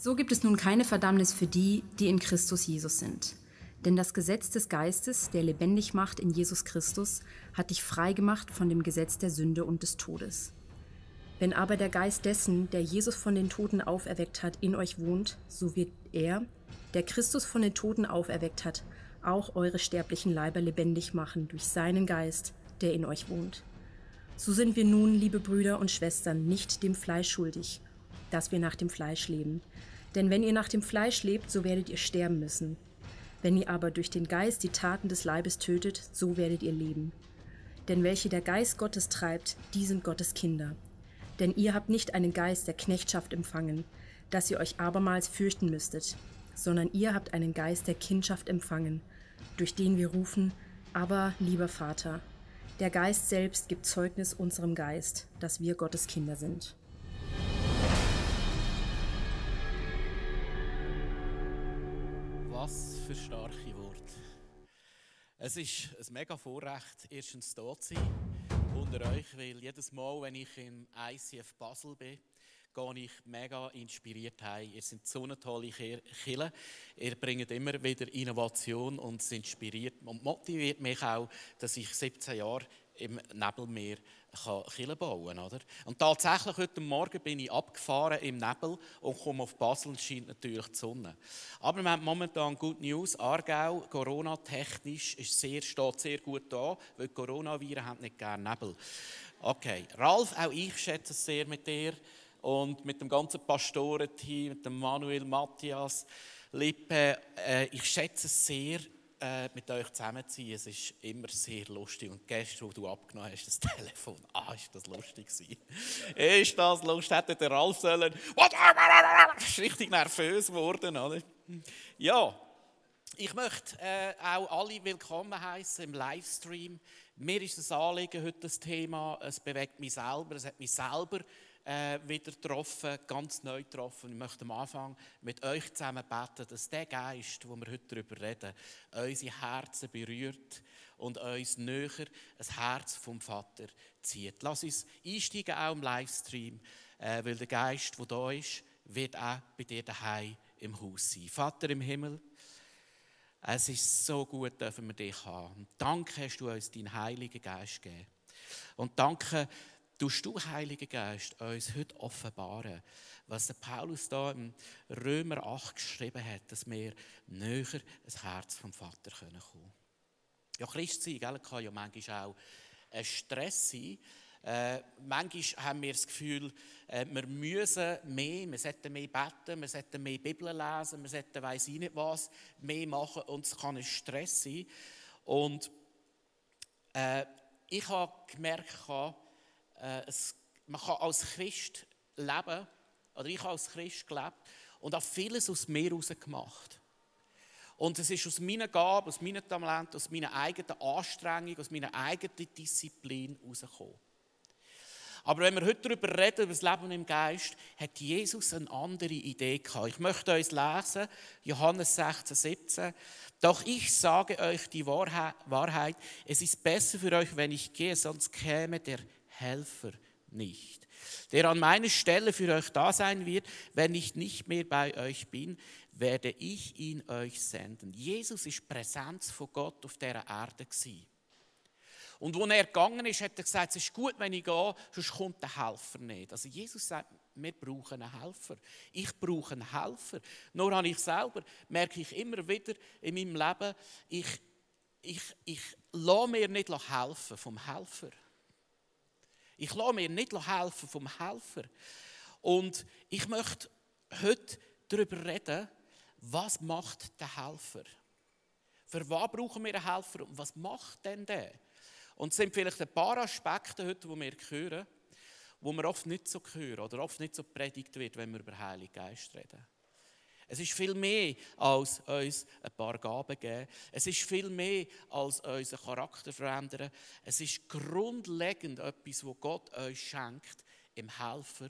So gibt es nun keine Verdammnis für die, die in Christus Jesus sind. Denn das Gesetz des Geistes, der lebendig macht in Jesus Christus, hat dich freigemacht von dem Gesetz der Sünde und des Todes. Wenn aber der Geist dessen, der Jesus von den Toten auferweckt hat, in euch wohnt, so wird er, der Christus von den Toten auferweckt hat, auch eure sterblichen Leiber lebendig machen durch seinen Geist, der in euch wohnt. So sind wir nun, liebe Brüder und Schwestern, nicht dem Fleisch schuldig, dass wir nach dem Fleisch leben. Denn wenn ihr nach dem Fleisch lebt, so werdet ihr sterben müssen. Wenn ihr aber durch den Geist die Taten des Leibes tötet, so werdet ihr leben. Denn welche der Geist Gottes treibt, die sind Gottes Kinder. Denn ihr habt nicht einen Geist der Knechtschaft empfangen, dass ihr euch abermals fürchten müsstet, sondern ihr habt einen Geist der Kindschaft empfangen, durch den wir rufen, aber lieber Vater. Der Geist selbst gibt Zeugnis unserem Geist, dass wir Gottes Kinder sind. Was für starke Worte. Es ist ein mega Vorrecht, erstens da zu sein unter euch, weil jedes Mal, wenn ich im ICF Basel bin, gehe ich mega inspiriert heim. Ihr seid so eine tolle Kirche. Ihr bringt immer wieder Innovation und es inspiriert und motiviert mich auch, dass ich 17 Jahre im Nebelmeer Kirche bauen kann. Und tatsächlich heute Morgen bin ich abgefahren im Nebel und komme auf Basel und scheint natürlich die Sonne. Aber wir haben momentan Good News. Aargau, Corona-technisch, steht sehr gut da, weil die Coronaviren haben nicht gerne Nebel. Okay, Ralf, auch ich schätze es sehr mit dir und mit dem ganzen Pastorenteam, mit dem Manuel, Matthias, Lippe. Ich schätze es sehr, mit euch zusammenziehen. Es ist immer sehr lustig. Und gestern, wo du abgenommen hast, das Telefon, ist das lustig gewesen. Ist das lustig? Hätte der Ralf sollen. Ist richtig nervös geworden, oder? Ja, ich möchte auch alle willkommen heißen im Livestream. Mir ist das Anliegen heute das Thema, es bewegt mich selber, es hat mich selber wieder getroffen, ganz neu getroffen. Ich möchte am Anfang mit euch zusammen beten, dass der Geist, wo wir heute darüber reden, unsere Herzen berührt und uns näher ein Herz vom Vater zieht. Lass uns einsteigen auch im Livestream, weil der Geist, der da ist, wird auch bei dir daheim im Haus sein. Vater im Himmel, es ist so gut, dürfen wir dich haben. Und danke, hast du uns deinen Heiligen Geist gegeben. Und danke, tust du, Heiliger Geist, uns heute offenbaren, was der Paulus da im Römer 8 geschrieben hat, dass wir näher ein Herz vom Vater kommen können. Ja, Christsein, gell, kann ja manchmal auch ein Stress sein. Manchmal haben wir das Gefühl, wir müssen mehr, wir sollten mehr beten, wir sollten mehr Bibel lesen, wir sollten weiss ich nicht was, mehr machen und es kann ein Stress sein. Und ich habe gemerkt, man kann als Christ leben, oder ich habe als Christ gelebt und habe vieles aus mir heraus gemacht. Und es ist aus meiner Gabe, aus meinem Talent, aus meiner eigenen Anstrengung, aus meiner eigenen Disziplin herausgekommen. Aber wenn wir heute darüber reden, über das Leben im Geist, hat Jesus eine andere Idee gehabt. Ich möchte euch lesen, Johannes 16, 17. Doch ich sage euch die Wahrheit, es ist besser für euch, wenn ich gehe, sonst käme der Helfer nicht, der an meiner Stelle für euch da sein wird. Wenn ich nicht mehr bei euch bin, werde ich ihn euch senden. Jesus ist Präsenz von Gott auf dieser Erde gewesen. Und als er gegangen ist, hat er gesagt, es ist gut, wenn ich gehe, sonst kommt der Helfer nicht. Also Jesus sagt, wir brauchen einen Helfer. Ich brauche einen Helfer. Nur habe ich selber, merke ich immer wieder in meinem Leben, ich lasse mir nicht helfen vom Helfer. Ich lasse mir nicht helfen vom Helfer. Und ich möchte heute darüber reden, was macht der Helfer? Für was brauchen wir einen Helfer und was macht denn der? Und es sind vielleicht ein paar Aspekte heute, die wir hören, die wir oft nicht so hören oder oft nicht so predigt wird, wenn wir über Heiligen Geist reden. Es ist viel mehr als uns ein paar Gaben geben. Es ist viel mehr als unseren Charakter verändern. Es ist grundlegend etwas, was Gott uns schenkt im Helfer,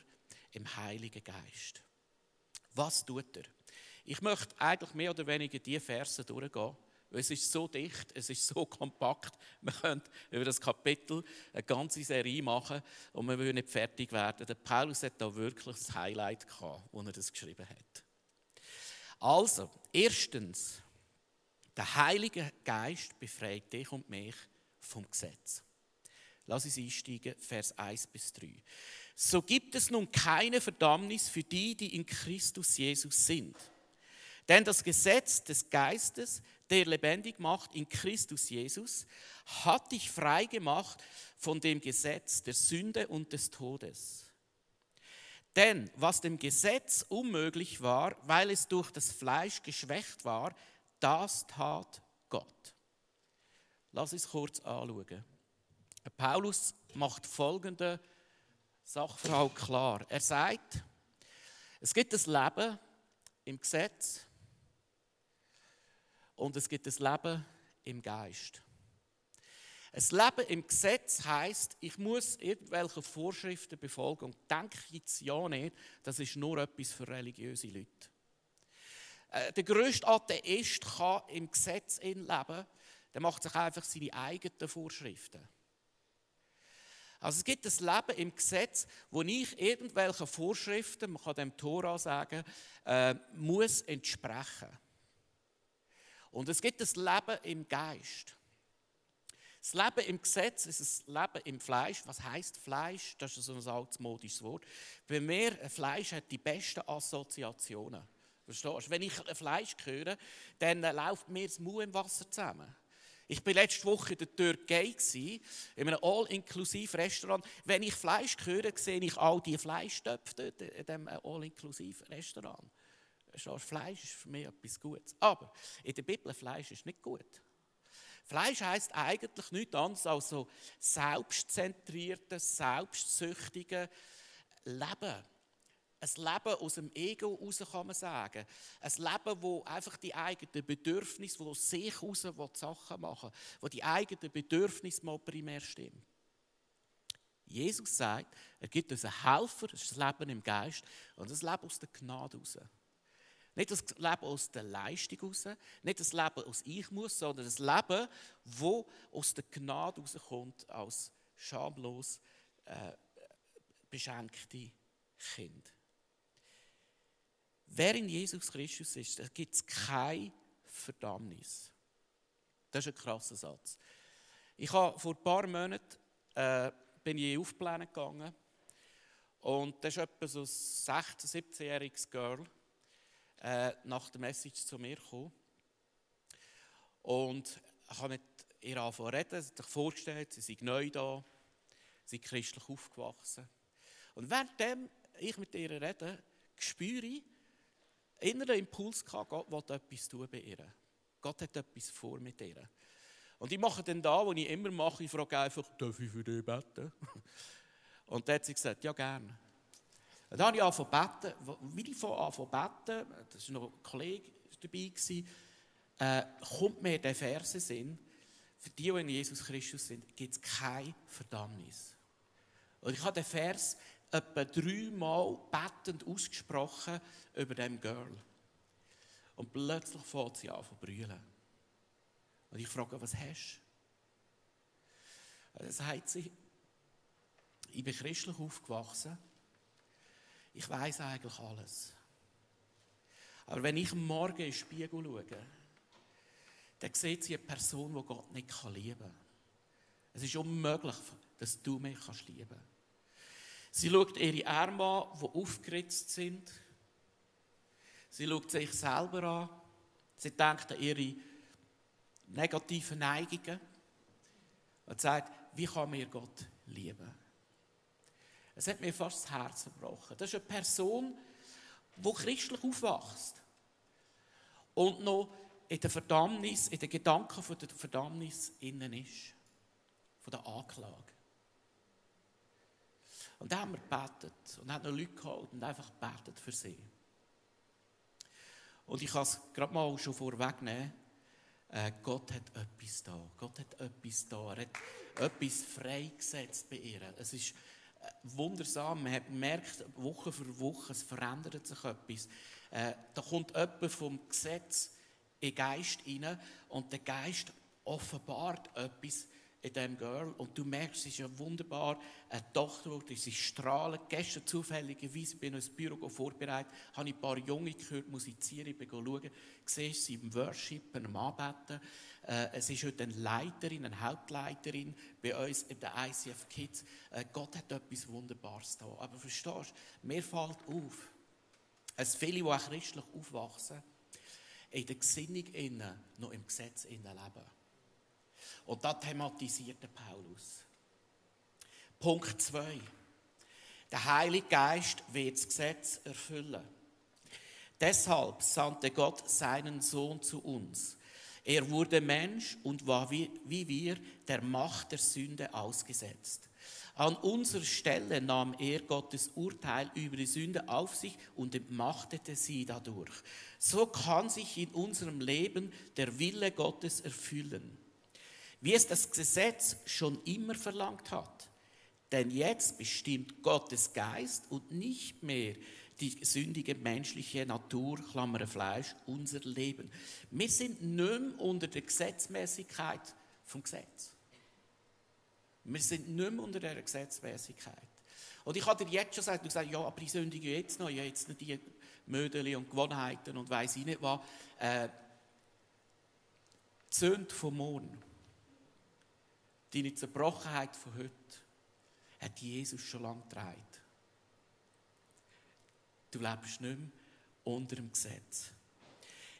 im Heiligen Geist. Was tut er? Ich möchte eigentlich mehr oder weniger diese Verse durchgehen. Es ist so dicht, es ist so kompakt. Wir können über das Kapitel eine ganze Serie machen und wir würden nicht fertig werden. Der Paulus hat da wirklich das Highlight gehabt, als er das geschrieben hat. Also, erstens, der Heilige Geist befreit dich und mich vom Gesetz. Lass uns einsteigen, Vers 1 bis 3. So gibt es nun keine Verdammnis für die, die in Christus Jesus sind. Denn das Gesetz des Geistes, der lebendig macht in Christus Jesus, hat dich frei gemacht von dem Gesetz der Sünde und des Todes. Denn was dem Gesetz unmöglich war, weil es durch das Fleisch geschwächt war, das tat Gott. Lass uns kurz anschauen. Paulus macht folgende Sachverhalt klar. Er sagt, es gibt ein Leben im Gesetz und es gibt ein Leben im Geist. Ein Leben im Gesetz heisst, ich muss irgendwelche Vorschriften befolgen und denke jetzt ja nicht, das ist nur etwas für religiöse Leute. Der grösste Atheist kann im Gesetz leben, der macht sich einfach seine eigenen Vorschriften. Also es gibt ein Leben im Gesetz, wo ich irgendwelche Vorschriften, man kann dem Tora sagen, muss entsprechen. Und es gibt ein Leben im Geist. Das Leben im Gesetz ist ein Leben im Fleisch. Was heisst Fleisch? Das ist so ein altmodisches Wort. Bei mir, Fleisch hat die besten Assoziationen. Verstehst du? Wenn ich Fleisch höre, dann läuft mir das Mund im Wasser zusammen. Ich war letzte Woche in der Türkei, in einem All-Inclusive-Restaurant. Wenn ich Fleisch höre, sehe ich all die Fleischtöpfe dort in diesem All-Inclusive-Restaurant. Fleisch ist für mich etwas Gutes. Aber in der Bibel, Fleisch ist nicht gut. Fleisch heisst eigentlich nichts anderes als so selbstzentriertes, selbstsüchtiges Leben. Ein Leben aus dem Ego raus, kann man sagen. Ein Leben, wo einfach die eigenen Bedürfnisse, wo sich raus Sachen machen will, wo die eigenen Bedürfnisse mal primär stimmen. Jesus sagt, er gibt uns einen Helfer, das ist das Leben im Geist, und das Leben aus der Gnade raus. Nicht das Leben aus der Leistung raus, nicht das Leben aus Ich muss, sondern das Leben, das aus der Gnade rauskommt, als schamlos beschenkte Kind. Wer in Jesus Christus ist, da gibt es keine Verdammnis. Das ist ein krasser Satz. Ich habe vor ein paar Monaten bin ich auf Pläne gegangen und da ist etwa so ein 16-, 17-jähriges Girl nach der Message zu mir gekommen. Und ich habe mit ihr angefangen zu reden, sie hat sich vorgestellt, sie sei neu da, sie ist christlich aufgewachsen. Und während ich mit ihr rede, spüre ich, inneren Impuls gehabt, Gott will etwas tun bei ihr. Gott hat etwas vor mit ihr. Und ich mache dann da, was ich immer mache, ich frage einfach, darf ich für dich beten? Und dann hat sie gesagt, ja gerne. Und dann habe ich angefangen zu beten. Wie ich angefangen zu beten, das war noch ein Kollege dabei, kommt mir der Vers in den Sinn, für die in Jesus Christus sind, gibt es keine Verdammnis. Und ich habe den Vers etwa 3-mal bettend ausgesprochen über dem Girl. Und plötzlich fängt sie an zu brüllen. Und ich frage, was hast du? Dann sagt sie, ich bin christlich aufgewachsen. Ich weiss eigentlich alles. Aber wenn ich am Morgen in den Spiegel schaue, dann sieht sie eine Person, die Gott nicht lieben kann. Es ist unmöglich, dass du mich lieben kannst. Sie schaut ihre Arme an, die aufgeritzt sind. Sie schaut sich selber an. Sie denkt an ihre negativen Neigungen. Und sagt, wie kann mir Gott lieben? Es hat mir fast das Herz gebrochen. Das ist eine Person, die christlich aufwächst. Und noch in der Verdammnis, in den Gedanken von der Verdammnis innen ist. Von der Anklage. Und dann haben wir gebetet und haben noch Leute geholt und einfach gebetet für sie. Und ich kann es gerade mal schon vorwegnehmen, Gott hat etwas da. Gott hat etwas da. Er hat etwas freigesetzt bei ihr. Es ist wundersam. Man merkt Woche für Woche, es verändert sich etwas. Da kommt jemand vom Gesetz in den Geist rein und der Geist offenbart etwas in diesem Girl. Und du merkst, sie ist ja wunderbar, eine Tochter, sie strahlen. Gestern zufälligerweise bin ich ins Büro vorbereitet, habe ich ein paar Junge gehört, musizieren, ich bin schauen, siehst sie im Worship, am Anbeten. Es ist heute eine Leiterin, eine Hauptleiterin bei uns in der ICF Kids. Gott hat etwas Wunderbares da. Aber verstehst du, mir fällt auf, dass viele, die auch christlich aufwachsen, in der Gesinnung innen, noch im Gesetz innen leben. Und das thematisiert der Paulus. Punkt 2. Der Heilige Geist wird das Gesetz erfüllen. Deshalb sandte Gott seinen Sohn zu uns. Er wurde Mensch und war wie wir der Macht der Sünde ausgesetzt. An unserer Stelle nahm er Gottes Urteil über die Sünde auf sich und entmachtete sie dadurch. So kann sich in unserem Leben der Wille Gottes erfüllen, wie es das Gesetz schon immer verlangt hat. Denn jetzt bestimmt Gottes Geist und nicht mehr die sündige menschliche Natur, Klammer Fleisch, unser Leben. Wir sind nicht mehr unter der Gesetzmäßigkeit vom Gesetz. Wir sind nicht mehr unter dieser Gesetzmäßigkeit. Und ich habe dir jetzt schon gesagt, ja, aber ich sündige jetzt noch, ich habe jetzt nicht die Mödeli und Gewohnheiten und weiss ich nicht was. Die Sünde von morgen, deine Zerbrochenheit von heute, hat Jesus schon lange getragen. Du lebst nicht mehr unter dem Gesetz.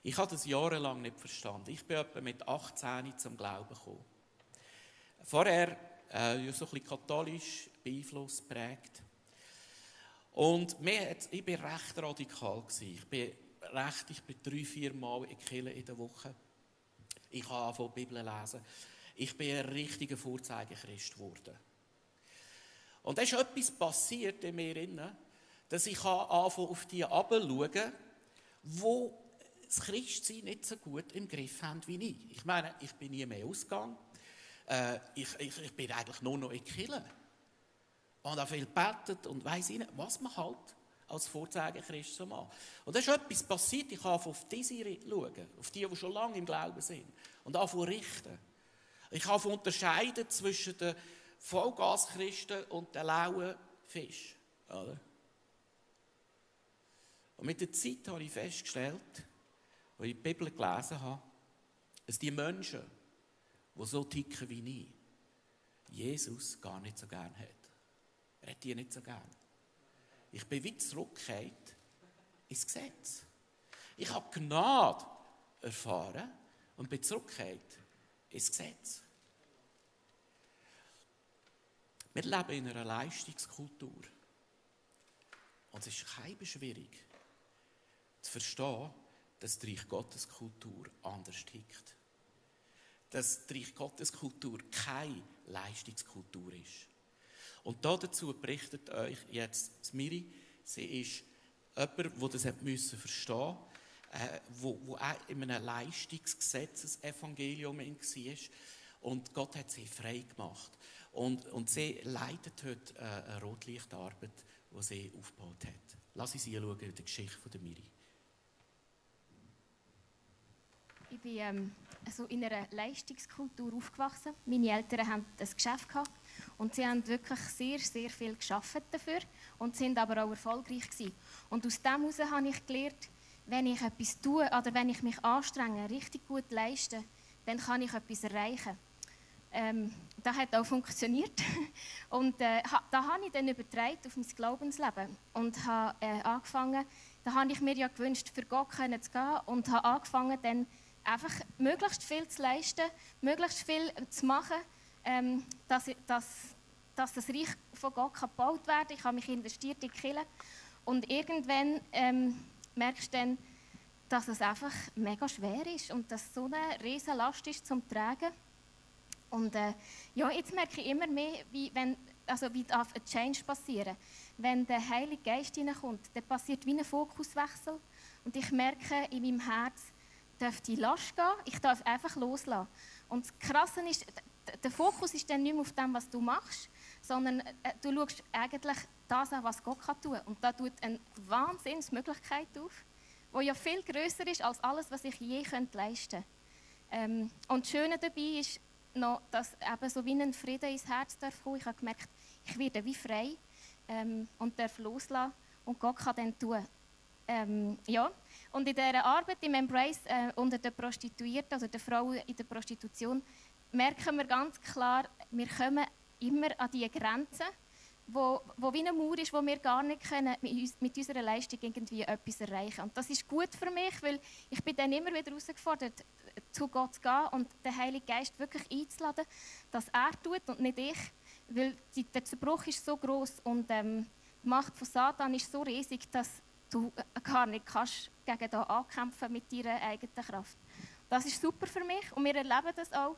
Ich habe das jahrelang nicht verstanden. Ich bin etwa mit 18 zum Glauben gekommen. Vorher so ein bisschen katholisch beeinflusst, prägt. Und ich war recht radikal. Ich bin 3-4 Mal in die Kirche in der Woche. Ich habe angefangen, die Bibel lesen. Ich bin ein richtiger Vorzeigechrist geworden. Und da ist etwas passiert in mir, dass ich anfangen auf die herabschauen, die das Christsein nicht so gut im Griff haben wie ich. Ich meine, ich bin nie mehr ausgegangen. Ich bin eigentlich nur noch in die Kirche. Und auch viel gebetet und weiss nicht, was man halt als Vorzeigenchrist so macht. Und da ist etwas passiert, ich habe auf diese schauen, auf die schon lange im Glauben sind. Und anfangen richten. Ich habe unterscheiden zwischen den Vollgaschristen und den lauen Fisch. Oder? Und mit der Zeit habe ich festgestellt, als ich die Bibel gelesen habe, dass die Menschen, die so ticken wie ich, Jesus gar nicht so gern hat. Er hat die nicht so gern. Ich bin wie zurückgekehrt ins Gesetz. Ich habe Gnade erfahren und bin zurückgekehrt ins Gesetz. Wir leben in einer Leistungskultur. Und es ist keinem schwierig zu verstehen, dass die Reich Gottes Kultur anders tickt. Dass die Reich Gottes Kultur keine Leistungskultur ist. Und dazu berichtet euch jetzt Miri. Sie ist jemand, der das verstehen musste, wo auch in einem Leistungsgesetzesevangelium war. Und Gott hat sie frei gemacht. Und sie leitet heute eine Rotlichtarbeit, die sie aufgebaut hat. Lass uns schauen in der Geschichte von Miri. Ich bin in einer Leistungskultur aufgewachsen. Meine Eltern hatten ein Geschäft und sie haben wirklich sehr, sehr viel gearbeitet dafür und sind aber auch erfolgreich gewesen. Und aus dem heraus habe ich gelernt, wenn ich etwas tue oder wenn ich mich anstrenge, richtig gut leiste, dann kann ich etwas erreichen. Das hat auch funktioniert. Und da habe ich dann übertragen auf mein Glaubensleben und habe angefangen, da habe ich mir ja gewünscht, für Gott zu gehen und habe angefangen, dann einfach möglichst viel zu leisten, möglichst viel zu machen, dass das Reich von Gott gebaut werden kann. Ich habe mich investiert in die Kirche und irgendwann merkst du dann, dass es einfach mega schwer ist und dass es so eine riesen Last ist zum Tragen. Und jetzt merke ich immer mehr, wie darf ein Change passieren. Wenn der Heilige Geist hineinkommt, dann passiert wie ein Fokuswechsel. Und ich merke in meinem Herz, darf die Last gehen, ich darf einfach loslassen. Und das Krasse ist, der Fokus ist dann nicht mehr auf dem, was du machst, sondern du schaust eigentlich das an, was Gott tun kann. Und da tut eine Wahnsinnsmöglichkeit auf, die ja viel grösser ist als alles, was ich je leisten könnte. Und das Schöne dabei ist, noch, dass eben so wie ein Frieden ins Herz darf kommen. Ich habe gemerkt, ich werde wie frei und darf loslassen und Gott kann dann tun. Ja. Und in dieser Arbeit im Embrace unter den Prostituierten, also den Frauen in der Prostitution, merken wir ganz klar, wir kommen immer an diese Grenzen, wo wie eine Mauer ist, wo wir gar nicht können, mit unserer Leistung irgendwie etwas erreichen. Und das ist gut für mich, weil ich bin dann immer wieder herausgefordert, zu Gott zu gehen und den Heiligen Geist wirklich einzuladen, dass er tut und nicht ich. Weil der Zerbruch ist so gross und die Macht von Satan ist so riesig, dass du gar nicht kannst gegen da ankämpfen mit deiner eigenen Kraft. Das ist super für mich und wir erleben das auch.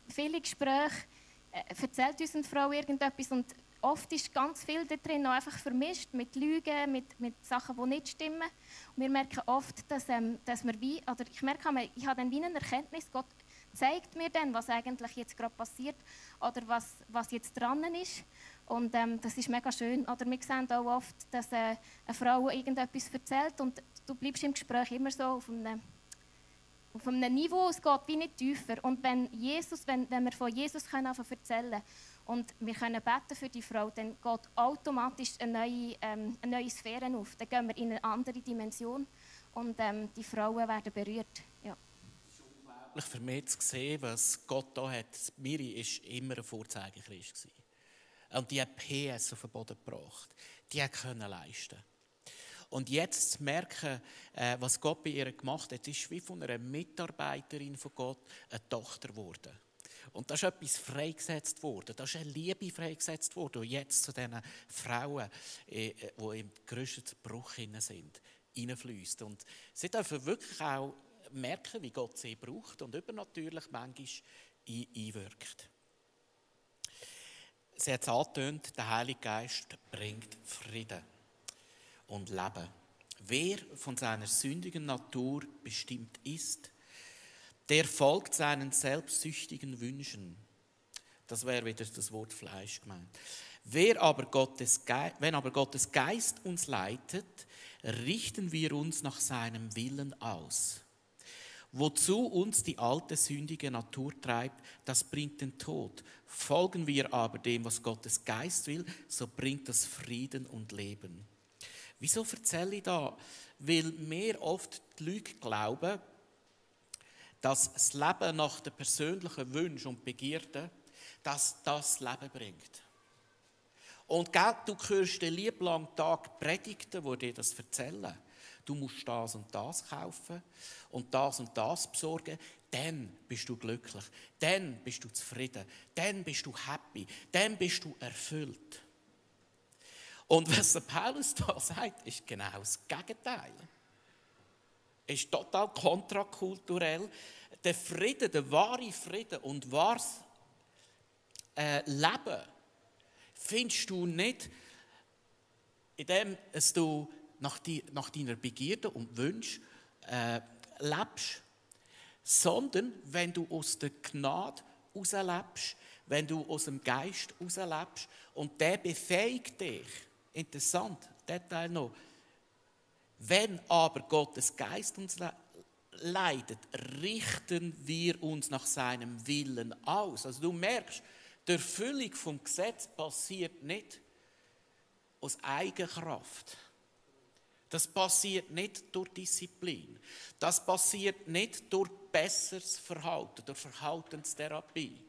Viele Gespräche erzählt uns eine Frau irgendetwas und oft ist ganz viel da drin noch einfach vermischt mit Lügen, mit Sachen, die nicht stimmen. Und wir merken oft, dass wir wie, oder ich merke, ich habe dann wie eine Erkenntnis, Gott zeigt mir dann, was eigentlich jetzt gerade passiert oder was jetzt dran ist. Und das ist mega schön. Oder wir sehen auch oft, dass eine Frau irgendetwas erzählt und du bleibst im Gespräch immer so auf einem Niveau, es geht wie nicht tiefer. Und wenn wir von Jesus erzählen können und wir können beten für die Frau, dann geht automatisch eine neue Sphäre auf. Dann gehen wir in eine andere Dimension und die Frauen werden berührt. Ja. Es ist unglaublich für mich zu sehen, was Gott da hat. Miri war immer ein Vorzeigekrist. Und die hat PS auf den Boden gebracht. Die konnte leisten. Und jetzt zu merken, was Gott bei ihr gemacht hat, ist wie von einer Mitarbeiterin von Gott eine Tochter geworden. Und da ist etwas freigesetzt worden. Da ist eine Liebe freigesetzt worden, die jetzt zu diesen Frauen, die im grössten Zerbruch sind, hineinfließt. Und sie dürfen wirklich auch merken, wie Gott sie braucht und übernatürlich manchmal einwirkt. Sie hat es angetönt, der Heilige Geist bringt Frieden und Leben. Wer von seiner sündigen Natur bestimmt ist, der folgt seinen selbstsüchtigen Wünschen. Das wäre wieder das Wort Fleisch gemeint. Wenn aber Gottes Geist uns leitet, richten wir uns nach seinem Willen aus. Wozu uns die alte sündige Natur treibt, das bringt den Tod. Folgen wir aber dem, was Gottes Geist will, so bringt das Frieden und Leben. Wieso erzähle ich da? Weil mir oft die Leute glauben, dass das Leben nach den persönlichen Wünschen und Begierden, dass das Leben bringt. Und du hörst den lieben langen Tag Predigten, die dir das erzählen. Du musst das und das kaufen und das besorgen. Dann bist du glücklich. Dann bist du zufrieden. Dann bist du happy. Dann bist du erfüllt. Und was der Paulus da sagt, ist genau das Gegenteil. Es ist total kontrakulturell. Der Frieden, der wahre Frieden und wahres Leben findest du nicht, indem du nach deiner Begierde und Wünschen lebst, sondern wenn du aus der Gnade herauslebst, wenn du aus dem Geist herauslebst und der befähigt dich. Interessant, Detail noch. Wenn aber Gottes Geist uns leitet, richten wir uns nach seinem Willen aus. Also du merkst, die Erfüllung vom Gesetz passiert nicht aus Eigenkraft. Das passiert nicht durch Disziplin. Das passiert nicht durch besseres Verhalten, durch Verhaltenstherapie.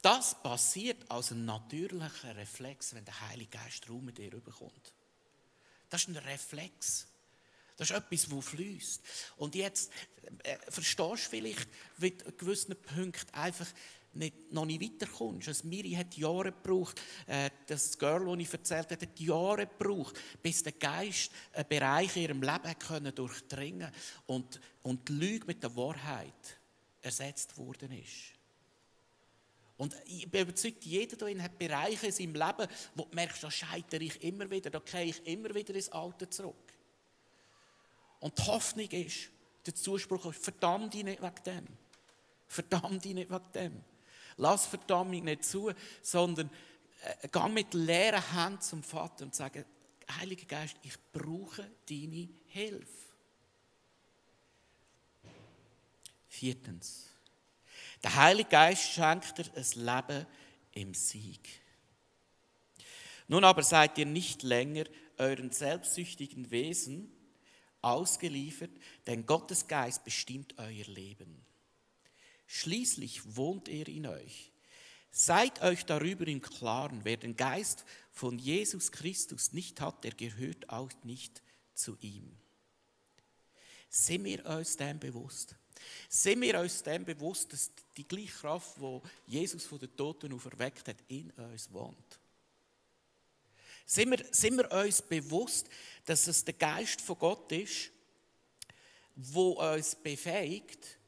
Das passiert aus einem natürlichen Reflex, wenn der Heilige Geist Raum in dir überkommt. Das ist ein Reflex. Das ist etwas, das fließt. Und jetzt verstehst du vielleicht, wie du an gewissen Punkten einfach noch nicht weiterkommst. Also Miri hat Jahre gebraucht, das Girl, das ich erzählt habe, hat Jahre gebraucht, bis der Geist einen Bereich in ihrem Leben durchdringen konnte und die Lüge mit der Wahrheit ersetzt worden ist. Und ich bin überzeugt, jeder hier hat Bereiche in seinem Leben, wo du merkst, da scheitere ich immer wieder, da gehe ich immer wieder ins Alte zurück. Und die Hoffnung ist, der Zuspruch ist, verdamm dich nicht wegen dem. Verdamm dich nicht wegen dem. Lass Verdammung nicht zu, sondern geh mit leeren Händen zum Vater und sage, Heiliger Geist, ich brauche deine Hilfe. 4. Der Heilige Geist schenkt dir ein Leben im Sieg. Nun aber seid ihr nicht länger euren selbstsüchtigen Wesen ausgeliefert, denn Gottes Geist bestimmt euer Leben. Schließlich wohnt er in euch. Seid euch darüber im Klaren, wer den Geist von Jesus Christus nicht hat, der gehört auch nicht zu ihm. Sind wir uns dem bewusst? Sind wir uns dem bewusst, dass die gleiche Kraft, die Jesus von den Toten auferweckt hat, in uns wohnt? Sind wir uns bewusst, dass es der Geist von Gott ist, der uns befähigt,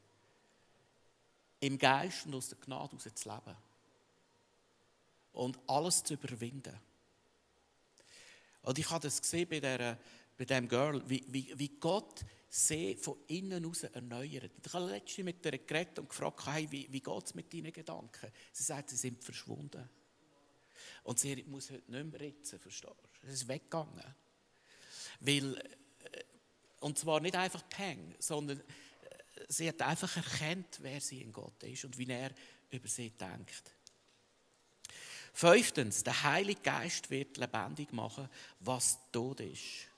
im Geist und aus der Gnade heraus zu leben und alles zu überwinden? Und ich habe das gesehen bei diesem Girl, wie Gott sie von innen heraus erneuert. Ich habe letztens mit ihr geredet und gefragt, hey, wie geht es mit deinen Gedanken? Sie sagt, sie sind verschwunden. Und sie muss heute nicht mehr ritzen, verstehst du? Es ist weggegangen. Und zwar nicht einfach Peng, sondern sie hat einfach erkannt, wer sie in Gott ist und wie er über sie denkt. 5. Der Heilige Geist wird lebendig machen, was tot ist.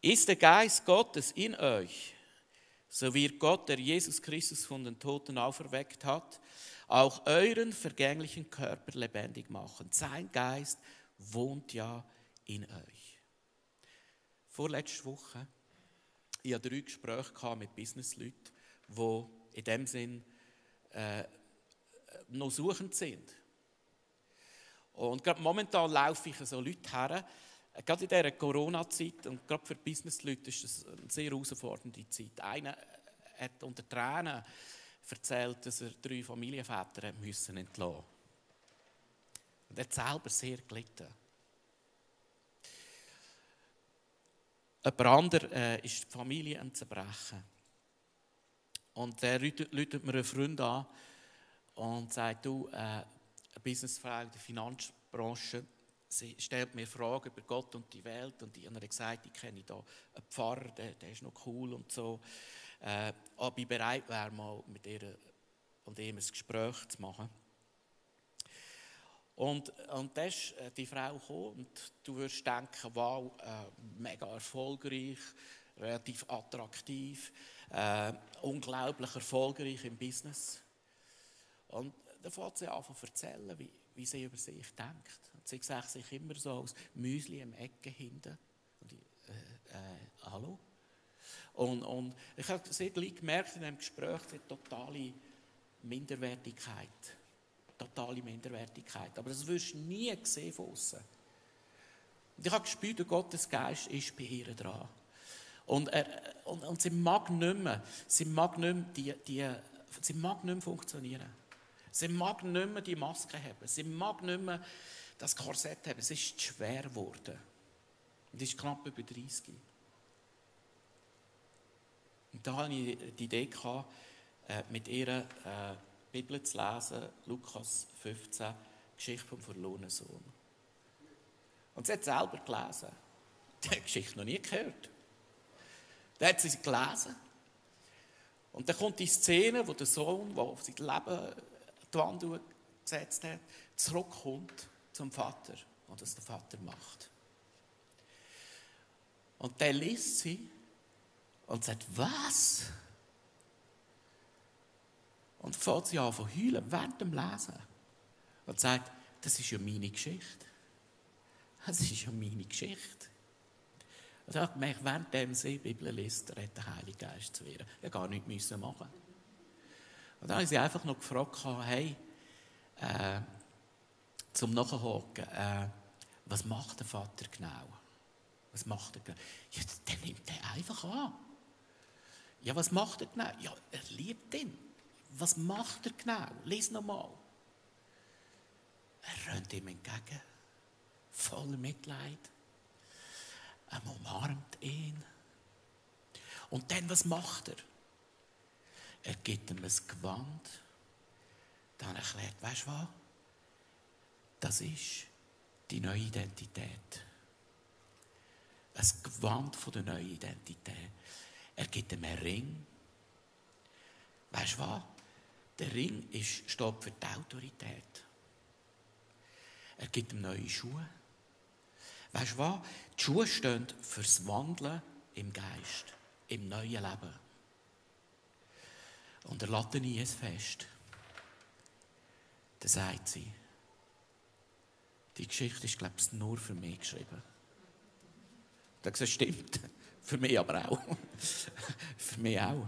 Ist der Geist Gottes in euch, so wird Gott, der Jesus Christus von den Toten auferweckt hat, auch euren vergänglichen Körper lebendig machen. Sein Geist wohnt ja in euch. Vorletzte Woche, ich hatte 3 Gespräche mit Businessleuten, die in dem Sinn noch suchend sind. Und gerade momentan laufe ich so Leute her, gerade in dieser Corona-Zeit, und gerade für Businessleute ist das eine sehr herausfordernde Zeit. Einer hat unter Tränen erzählt, dass er 3 Familienväter entlassen musste. Und er hat selber sehr gelitten. Jemand anderer ist die Familie am Zerbrechen. Und er ruft mir einen Freund an und sagt, du, eine Businessfrau in der Finanzbranche, sie stellt mir Fragen über Gott und die Welt. Und ich habe gesagt, ich kenne da einen Pfarrer, der ist noch cool und so. Ob ich bereit wäre, mal mit ihr und ihm ein Gespräch zu machen. Und dann ist die Frau gekommen und du würdest denken, wow, mega erfolgreich, relativ attraktiv, unglaublich erfolgreich im Business. Und dann fängt sie an zu erzählen, wie sie über sich denkt. Und sie sagt sich immer so als Müsli im Ecke hinten. Und ich, hallo? Und ich habe sehr gleich gemerkt in diesem Gespräch, die totale Minderwertigkeit. Totale Minderwertigkeit. Aber das wirst du nie sehen von außen. Und ich habe gespürt, Gottes Geist ist bei ihr dran. Und sie mag nicht mehr, sie mag nicht mehr funktionieren. Sie mag nicht mehr die Maske haben. Sie mag nicht mehr das Korsett haben. Es ist schwer geworden. Und sie ist knapp über 30. Und da hatte ich die Idee gehabt, mit ihr Bibel zu lesen, Lukas 15, Geschichte vom verlorenen Sohn. Und sie hat selber gelesen. Die hat die Geschichte noch nie gehört. Dann hat sie gelesen. Und dann kommt die Szene, wo der Sohn, der sein Leben an die Wand gesetzt hat, zurückkommt zum Vater und das der Vater macht. Und dann liest sie und sagt, was? Und fängt sie an zu heulen während dem Lesen. Und sagt, das ist ja meine Geschichte. Das ist ja meine Geschichte. Und ich habe gemerkt, während sie die Bibel liest, redet der Heilige Geist zu ihr. Ich gar nichts machen. Und dann habe ich sie einfach noch gefragt, hey, zum Nachhaken, was macht der Vater genau? Was macht er genau? Ja, der nimmt den einfach an. Ja, was macht er genau? Ja, er liebt ihn. Was macht er genau? Lies nochmal. Er rennt ihm entgegen, voller Mitleid. Er umarmt ihn. Und dann, was macht er? Er gibt ihm ein Gewand. Dann erklärt, weißt du was? Das ist die neue Identität. Ein Gewand von der neuen Identität. Er gibt ihm einen Ring, Weißt du was? Der Ring steht für die Autorität. Er gibt ihm neue Schuhe. Weißt du was? Die Schuhe stehen fürs Wandeln im Geist, im neuen Leben. Und er lässt nie es fest. Dann sagt sie, die Geschichte ist, glaube ich, nur für mich geschrieben. Das stimmt. Für mich aber auch. Für mich auch.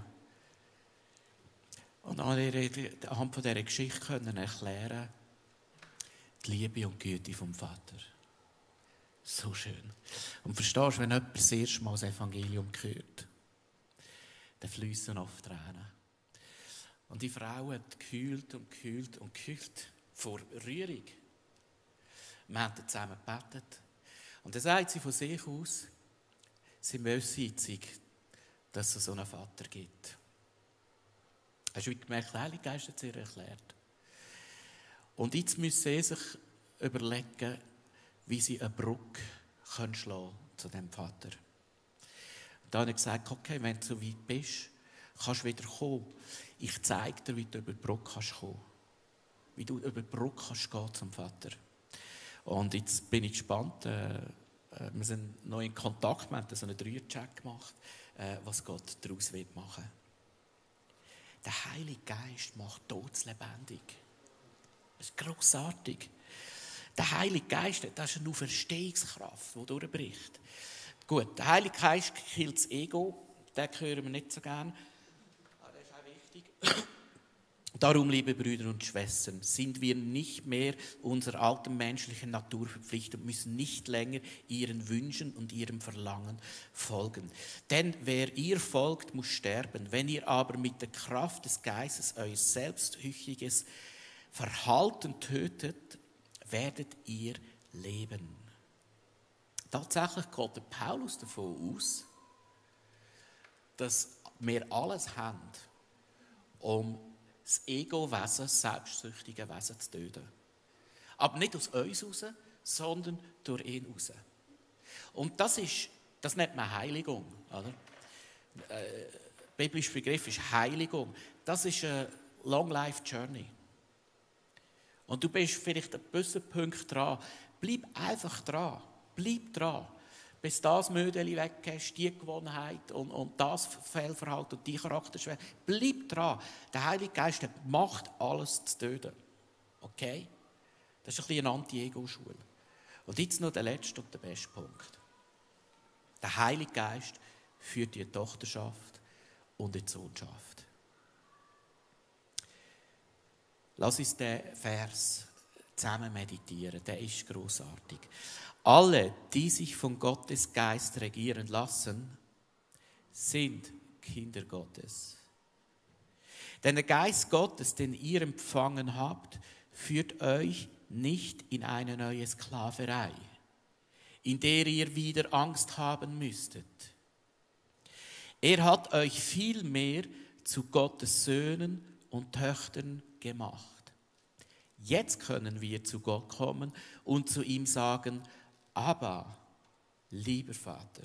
Und anhand von dieser Geschichte können erklären, die Liebe und die Güte vom Vater. So schön. Und verstehst du, wenn jemand das erste Mal das Evangelium hört, dann fließen oft Tränen. Und die Frau hat gekühlt und gekühlt und gekühlt vor Rührung. Wir haben zusammen gebetet. Und dann sagt sie von sich aus, sie möchte, dass es so einen Vater gibt. Hast du gemerkt, der Heilige Geist hat es ihr erklärt. Und jetzt müssen sie sich überlegen, wie sie eine Brücke schlagen können zu diesem Vater. Und dann habe ich gesagt, okay, wenn du so weit bist, kannst du wieder kommen. Ich zeige dir, wie du über die Brücke kannst kommen. Wie du über die Brücke kannst gehen zum Vater. Und jetzt bin ich gespannt. Wir sind noch in Kontakt, wir haben so einen 3er-Check gemacht, was Gott daraus machen will. Der Heilige Geist macht Todes lebendig. Das ist grossartig. Der Heilige Geist, das ist eine Auferstehungskraft, die durchbricht. Gut, der Heilige Geist killt das Ego, den hören wir nicht so gerne. Aber das ist auch wichtig. Darum, liebe Brüder und Schwestern, sind wir nicht mehr unserer alten menschlichen Natur verpflichtet und müssen nicht länger ihren Wünschen und ihrem Verlangen folgen. Denn wer ihr folgt, muss sterben. Wenn ihr aber mit der Kraft des Geistes euer selbstsüchtiges Verhalten tötet, werdet ihr leben. Tatsächlich geht der Paulus davon aus, dass wir alles haben, um das Ego-Wesen, das selbstsüchtige Wesen zu töten. Aber nicht aus uns heraus, sondern durch ihn heraus. Und das nennt man Heiligung. Oder? Biblischer Begriff ist Heiligung. Das ist eine Long-Life-Journey. Und du bist vielleicht an einem gewissen Punkt dran. Bleib einfach dran. Bleib dran. Bis das Mödeli weg hast, die Gewohnheit und das Fehlverhalten und die Charakterschwäche. Bleib dran. Der Heilige Geist hat Macht, alles zu töten. Okay? Das ist ein bisschen eine Anti-Ego-Schule. Und jetzt noch der letzte und der beste Punkt. Der Heilige Geist führt die Tochterschaft und die Sohnschaft. Lass uns diesen Vers zusammen meditieren. Der ist grossartig. Alle, die sich von Gottes Geist regieren lassen, sind Kinder Gottes. Denn der Geist Gottes, den ihr empfangen habt, führt euch nicht in eine neue Sklaverei, in der ihr wieder Angst haben müsstet. Er hat euch vielmehr zu Gottes Söhnen und Töchtern gemacht. Jetzt können wir zu Gott kommen und zu ihm sagen, Abba, lieber Vater.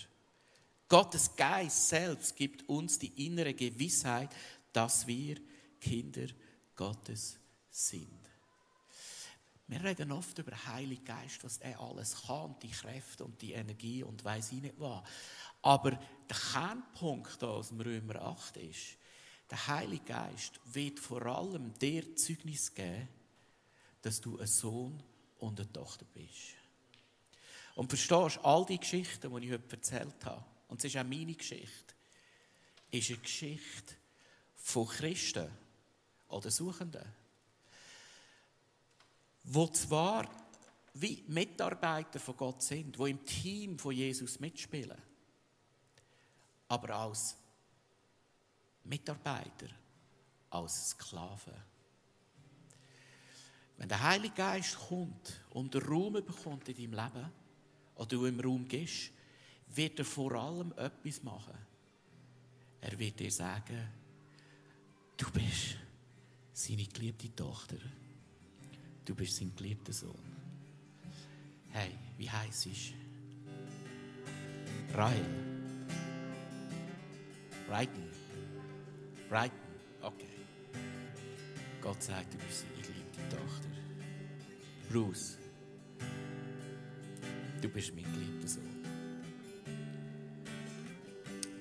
Gottes Geist selbst gibt uns die innere Gewissheit, dass wir Kinder Gottes sind. Wir reden oft über den Heiligen Geist, was er alles kann, die Kräfte und die Energie und weiss ich nicht was. Aber der Kernpunkt aus dem Römer 8 ist, der Heilige Geist wird vor allem dir Zeugnis geben, dass du ein Sohn und eine Tochter bist. Und verstehst du, all die Geschichten, die ich heute erzählt habe, und es ist auch meine Geschichte, ist eine Geschichte von Christen oder Suchenden, die zwar wie Mitarbeiter von Gott sind, die im Team von Jesus mitspielen, aber als Mitarbeiter, als Sklaven. Wenn der Heilige Geist kommt und Raum bekommt in deinem Leben, oder du im Raum gehst, wird er vor allem etwas machen. Er wird dir sagen, du bist seine geliebte Tochter. Du bist sein geliebter Sohn. Hey, wie heisst es? Rahel. Brighton. Okay. Gott sagt, du bist seine geliebte Tochter. Bruce, du bist mein geliebter Sohn.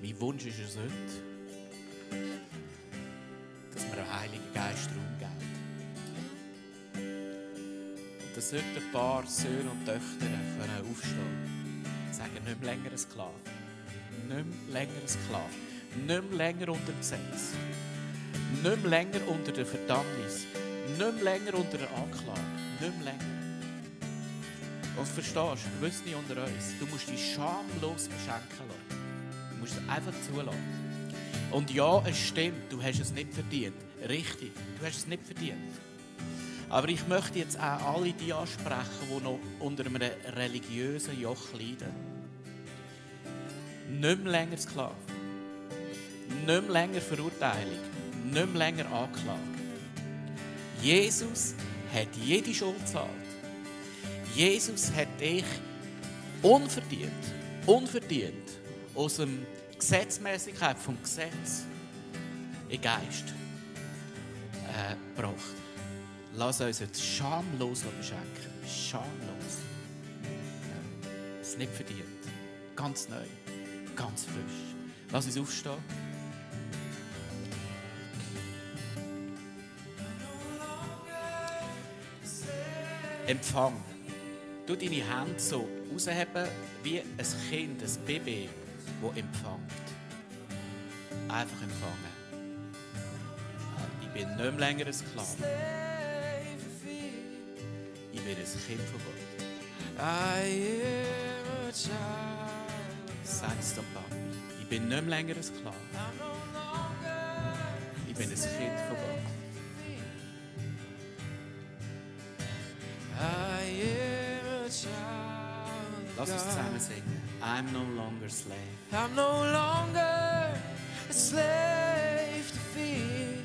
Mein Wunsch ist es heute, dass wir einen Heiligen Geist Raum geben. Und dass heute ein paar Söhne und Töchter können aufstehen und sagen, nicht mehr länger ein Sklave. Nicht mehr länger ein Sklave. Nicht mehr länger unter dem Gesetz. Nicht mehr länger unter der Verdammnis. Nicht mehr länger unter der Anklage. Nicht mehr länger. Und verstehst du, gewisse unter uns, du musst dich schamlos beschenken lassen. Du musst es einfach zulassen. Und ja, es stimmt, du hast es nicht verdient. Richtig, du hast es nicht verdient. Aber ich möchte jetzt auch alle die ansprechen, die noch unter einem religiösen Joch leiden. Nicht mehr länger Sklave. Nicht mehr länger Verurteilung. Nicht mehr länger Anklage. Jesus hat jede Schuld gezahlt. Jesus hat dich unverdient aus der Gesetzmäßigkeit vom Gesetz in Geist gebracht. Lass uns jetzt schamlos beschenken. Schamlos. Es ist nicht verdient. Ganz neu. Ganz frisch. Lass uns aufstehen. Empfang. Du deine Hände so rausheben wie ein Kind, ein Baby, das empfängt. Einfach empfangen. Ich bin nicht mehr länger ein Sklave. Ich bin ein Kind von Gott. Sag's dem Papi. Ich bin nicht mehr länger ein Sklave. Ich bin ein Kind von Gott. Lass uns zusammen singen. I'm no longer a slave. I'm no longer a slave to fear.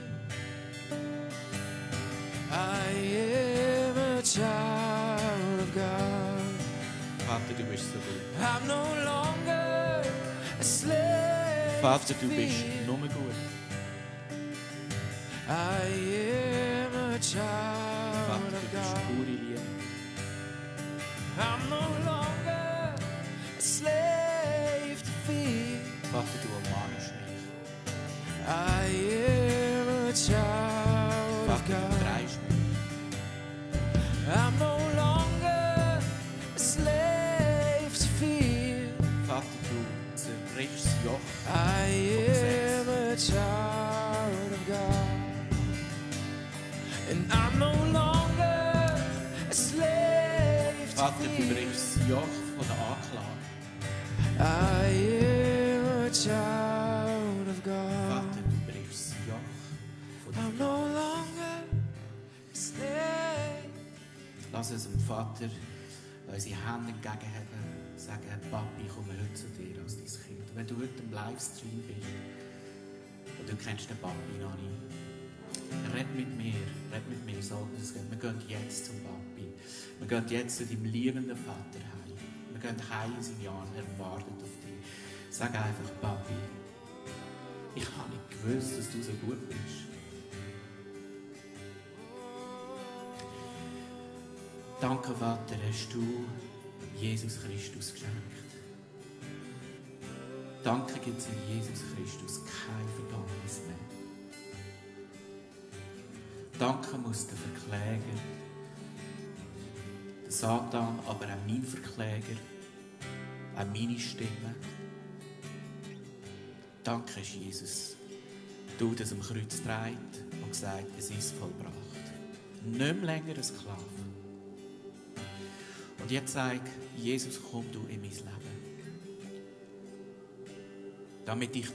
I am a child of God. Vater, du bist so gut. I'm no longer a slave Vater, to du bist fear. nur gut. I am a child Vater, du of bist God. pure Liebe. I'm no longer a slave to fear. Vater, du umarmst mich. I am a child of Vater, du God. drehst mich. I'm no longer a slave to fear. Vater, du zerbrichst das Joch. I am a child of God. And I'm no longer a slave to Vater, du fear. brichst das Joch von der Anklage. I am a child of God. Vater, du brichst das Joch von I'm der no longer a slave. Lass uns dem Vater unsere Hände entgegenheben, sagen, Papi, ich komme heute zu dir als dein Kind. Wenn du heute im Livestream bist und du kennst den Papi noch nicht, red mit mir, sag es. Wir gehen jetzt zum Papi. Wir gehen jetzt zu deinem liebenden Vater heim. Wir gehen heim in seine Arme, er wartet auf dich. Sag einfach, Papi, ich habe nicht gewusst, dass du so gut bist. Danke, Vater, hast du Jesus Christus geschenkt. Danke gibt es in Jesus Christus kein Verdammnis mehr. Danke muss der Verkläger, der Satan, aber auch mein Verkläger, auch meine Stimme. Danke, Jesus, du das am Kreuz dreht und gesagt, es ist vollbracht. Nicht mehr länger ein Sklave. Und jetzt sag, Jesus, komm du in mein Leben. Damit ich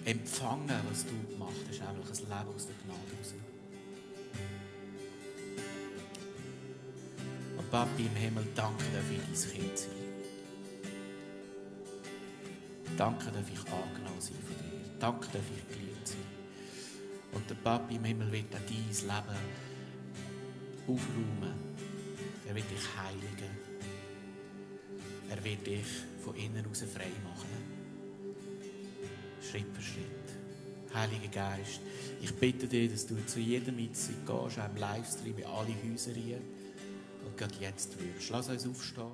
empfangen darf, was du gemacht hast, nämlich ein Leben aus der Gnade raus. Und Papi im Himmel, danke, dass ich dein Kind sein. Danke, dass ich angenommen sein von dir. Danke, dass ich geliebt sein. Und der Papi im Himmel wird auch dein Leben aufräumen. Er wird dich heiligen. Er wird dich von innen heraus frei machen. Schritt für Schritt. Heiliger Geist, ich bitte dich, dass du zu jedem Mitzeit gehst, auch im Livestream, in alle Häuser rein und gerade jetzt wirkst. Lass uns aufstehen.